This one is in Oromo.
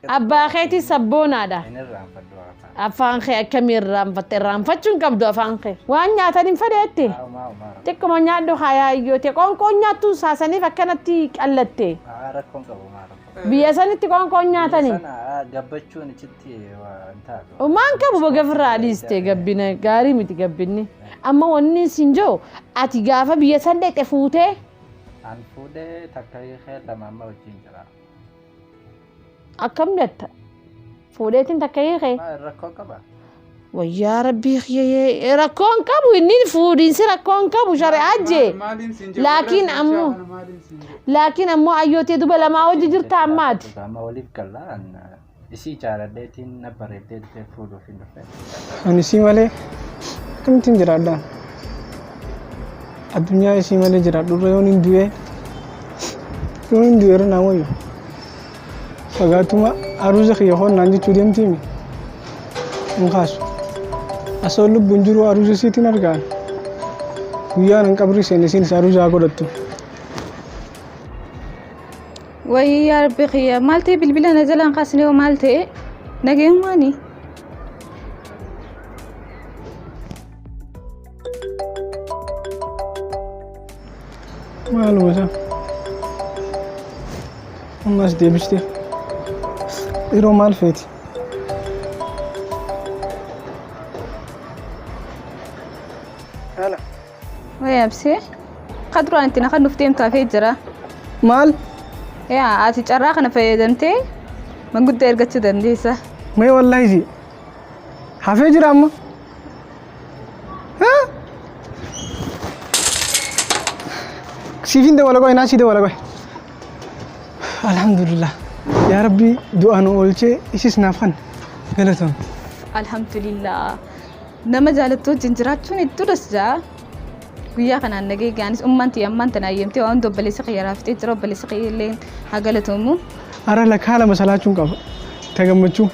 Abbaa keetii sabboonaadha. Hin irraanfadhu afaan. Afaan kee akkamii irraanfatte? Irraanfachuu hin qabdu afaan kee. Waan nyaatan hin fedheetti. Haa umaa. Xiqquma nyaadhu hayaayyoote. Qoonqoon nyaattuun saasaniif akkanatti qallatte. Haa rakkoon qabu maa rakkoo. Biyya sanitti qoonqoon nyaatani. Sana gabbachuun ichitti waan taatu. Maan qabu baga ofirraa dhiiste gabbina gaarii miti gabbinni. Amma wanni siin jiru ati gaafa biyya san dheqxe fuutee An fuudhee takka hiikee lama amma wajjin jira. Akkam jetta? Fuudheetiin takka hiike. Maal rakkoo qaba? Wayyaa rabbii kiyyee rakkoo hin qabu inni fuudhiinsi rakkoo hin qabu shari'aa jee. Maaliin siin jedhu? Laakiin ammoo Maaliin siin jedhu? laakiin ammoo ayyootee duba lamaa hojii jirta ammaati. Amma waliif galla an isii jaaladheetiin na bareeddee dhufee fuudhuuf hin dhufe. Ani isii malee akkamittiin jiraadhaan? Addunyaa isii malee jiraadhu irra yoon hin du'e yoon hin du'e irra naa wayyu. Fagaatuma aruuza kiyya koon naan jechuu deemtiimi. Hin kaasu. Osoo lubbuun jiru aruuza isiitiin argaan. Guyyaan hin qabrii seene isiinis aruuza haa godhattu. Wayii yaa rabbi kiyya maal ta'e bilbila na jalaan kaasnee hoo maal ta'e nageenyumaani. Maaluma isaa. Ammas deebiste. Yeroo maal feeti? Haala. Wayii absee ka duraan itti na kan nuuf deemtu hafee jira. Maal? Yaa ati carraa kana fayyadamtee manguddoo ergachuu dandeessa. Mee wallahi si. Hafee jira amma. Ha? Siifin dawala qoy naa sii dawala qoy. Alhamdulillah. Yaa Rabbi du'a nu oolchee isis naaf kan galatoom. Alhamdulillah. Nama jaalattu wajjin jiraachuun hedduu das ja'a. Guyyaa kanaan nagee gaanis ummaan tiyya ammaan tana hayyamtee waan hunda obboleessa kiyya raaftee jira obboleessa kiyya illee haa galatoomu. Ara lakkaa lama salaachuun qaba. Ta gammachuu.